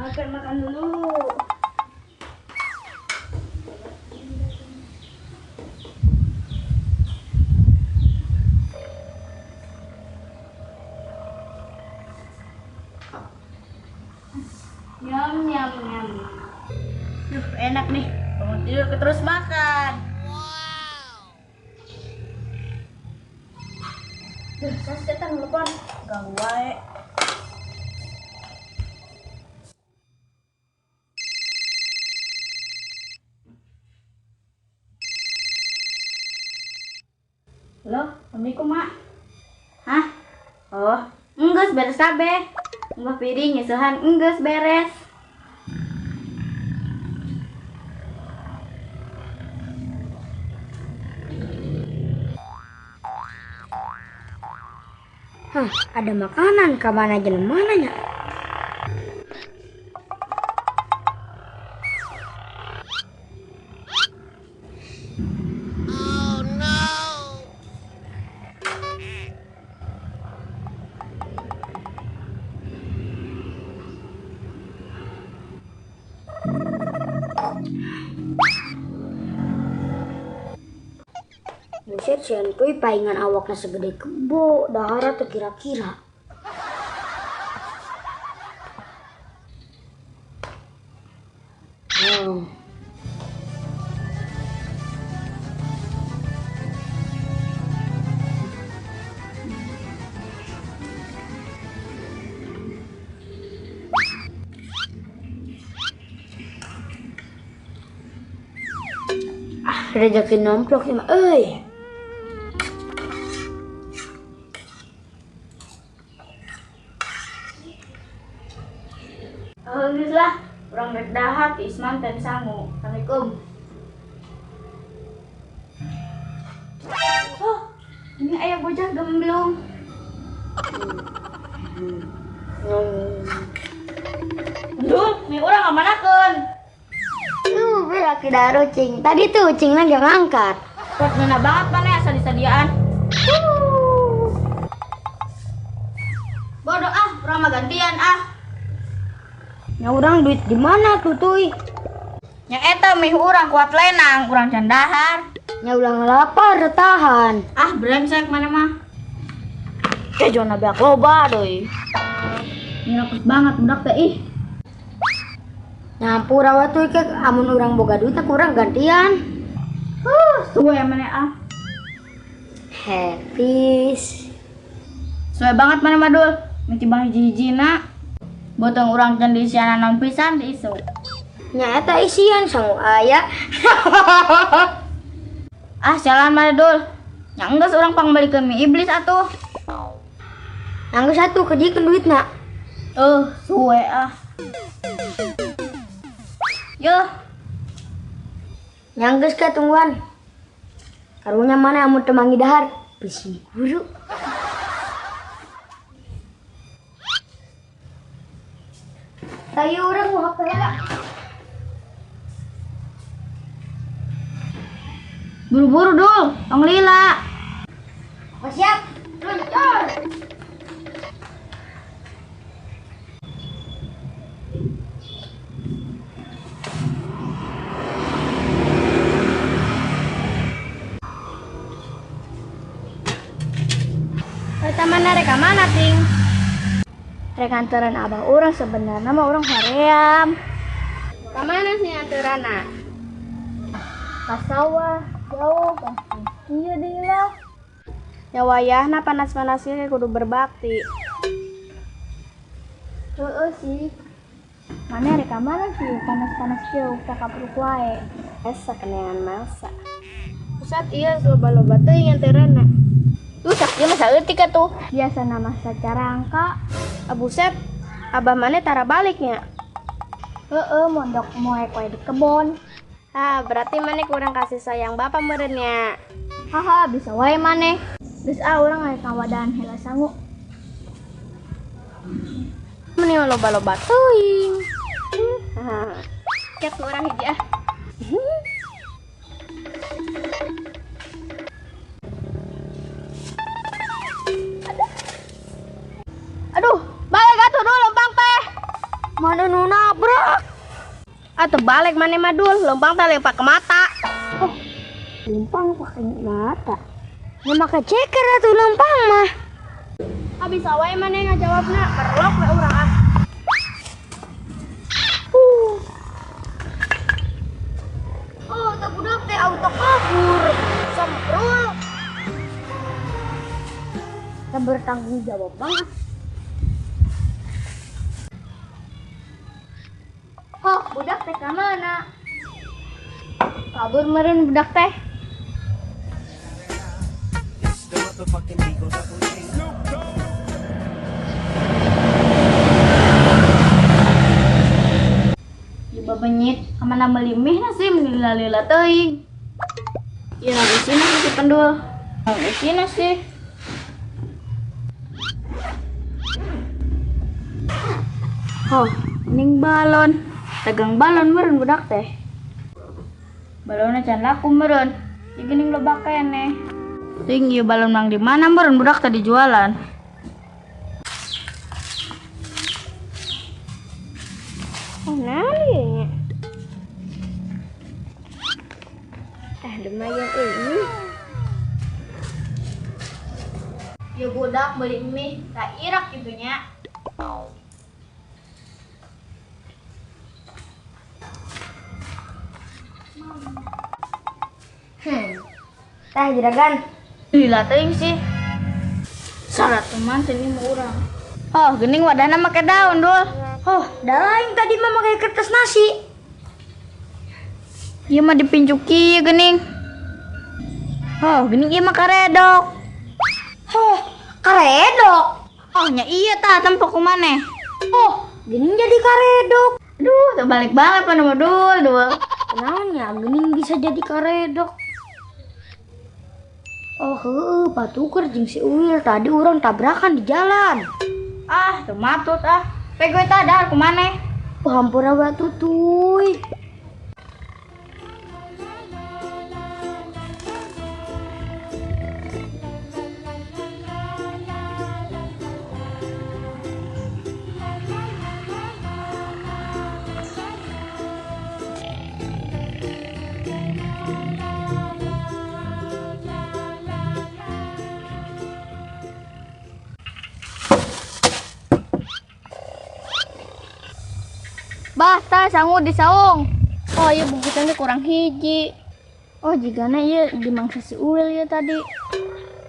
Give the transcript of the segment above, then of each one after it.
Makan makan dulu. Nyam nyam nyam. Duh, enak nih. Bangun tidur terus makan. Wow. Duh, saya setan telepon. Ganggu wae. Halo, Assalamualaikum, Mak. Hah? Oh, enggeus beres kabeh. Ngumbah piring nyeuseuhan enggeus beres. Hah, ada makanan ke mana jelema nya? Oh no. Buset, si Entuy paingan awakna segede kebo, dahara teu kira-kira. Oh. Ah, rezeki nomplok sih mah euy. Oh, geus lah, urang rek dahar ti Isman teh sangu. Assalamualaikum. Oh, ini aya bocah gemblung. Duh, mie urang ngamanakeun? Tuh, laki daru cing. Tadi tuh cingna gak ngangkat. Kuat ngeunah banget maneh asa disadiaan. Bodoh ah, urang mah gantian ah. Nya urang duit di mana tuh tuy? Nya eta mie urang kuat lenang, urang can dahar. Nya ulah ngelapar tahan. Ah, brengsek mana mah. Jona beak loba deui. Ngerakus banget budak teh ih. Nyampur awa tuh ke amun urang boga duit kurang gantian. Suwe mana ah. Happy. Suwe banget mana madul. Micibang hiji-hijina. Botong urang can diisian naon pisan di isu. Nya eta isian sangu aya. Ah, sialan mana dul. Nya enggeus urang pangbalikeun mie iblis atuh. Anggeus atuh kejikeun duitna. Suwe ah. Yo. Nya enggeus ka tungguan. Karunya mana amun teu manggih dahar? Bisi guru. Tayu urang mau HP heula. Buru-buru dul, tong lila. Oh, siap. Luncur. Eta mana rek ka mana ting? Rek anteran abah urang sebenarnya mah urang hoream. Ka mana sih anteranna? Ka sawah jauh pasti. Kieu deui lah. Ya wayahna panas-panas ge kudu berbakti. Heeh sih. Mana rek ka mana sih panas-panas kieu ka kapruk wae. Esa keneangan masa. Pusat ieu loba-loba teuing anteranna. Tuh sak ieu mah saeutik atuh. Biasana mah sacarangka. Abuset, abah maneh tara baliknya. Heeh, mondok moek wae di kebon. Ah, berarti maneh kurang kasih sayang bapak meureunnya. Haha, bisa wae maneh. Geus ah urang aya kawadaan heula sangu. Meni loba-loba teuing. Haha. Cek urang hiji ah. Aduh, balik atuh dulu lempang teh. Mana nu nabrak? Ah terbalik maneh mah dul, lempang teh lempang ke mata. Oh, lempang pakai mata. Nya make ceker atuh lempang mah. Ah bisa wae maneh ngajawabna, perlok we urang ah. Oh, tak budak teh auto kabur. Semprul. Kita bertanggung jawab banget. Oh, budak teh ka mana? Kabur meureun budak teh. Ieu babenyit kamana meuli mie na sih lila-lila teuing. Ieu na isina sih si pendul. Isina sih. Oh, ning balon. Dagang balon meureun budak teh. Balonnya can laku meureun. Ieu geuning loba keneh. Ting ieu balon mang di mana meureun budak teh dijualan. Oh, naon ieu nya? Lumayan euy. Ieu budak beli mie tak irak kitu nya. Tah juragan. Lila teuing sih. Salah teman teh mau urang. Oh, geuning wadahna make daun, Dul. Oh, da lain tadi mah make kertas nasi. Ieu mah dipincuki geuning. Oh, geuning ieu mah karedok. Oh, karedok. Oh, nya iya tah tempok ku maneh. Oh, geuning jadi karedok. Aduh, terbalik banget pan sama Dul, Dul. Naon nya geuning bisa jadi karedok? Oh, heueuh, patuker jeung si Uil tadi urang tabrakan di jalan. Ah, teu matut ah. Pe gue tah dahar ku maneh. Oh, hampura we atuh tuy. Bah, tah sangu di saung. Oh, iya bungkusan teh kurang hiji. Oh, jigana ieu dimangsa si Uil ieu tadi.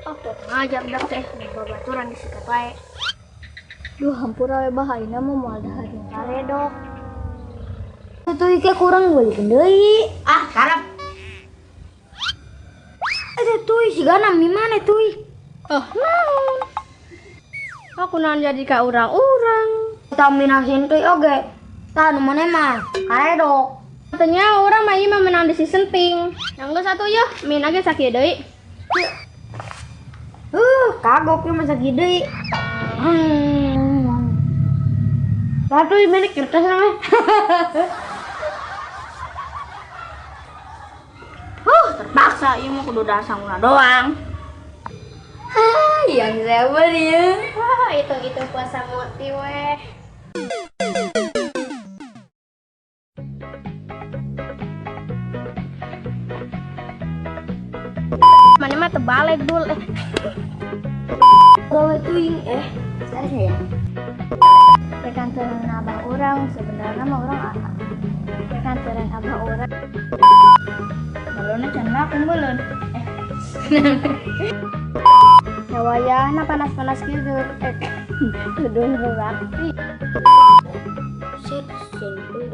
Oh, kurang ajar budak teh, babaturan disikat wae. Duh, hampura we bah ayeuna mah moal dahar jeung karedok. Tuh ike kurang beulikeun deui. Ah, karep. Aduh, tuy sigana mie mana tuy? Oh, naon? Aku naon jadi ka urang-urang. Tah minasin tuy oge. Tah nu maneh mah karedok. Katanya orang mah ieu mah menang di season pink. Yang geus atuh yeuh, min aja sakieu deui. Kagok ieu mah sakieu deui. Lah tuh ini kertas namanya. Terpaksa ieu mah kudu dahar sanguna doang. Hah, yang siapa dia? Wah, hitung-hitung puasa muti weh. Mana mah terbalik dul. Gawe tuing seharusnya ya. Rekanteran abah orang sebenarnya mah orang apa? Rekanteran abah orang. Balonnya can laku belum. Ya wayahna panas-panas gitu. Kudu berbakti. Set sentuh.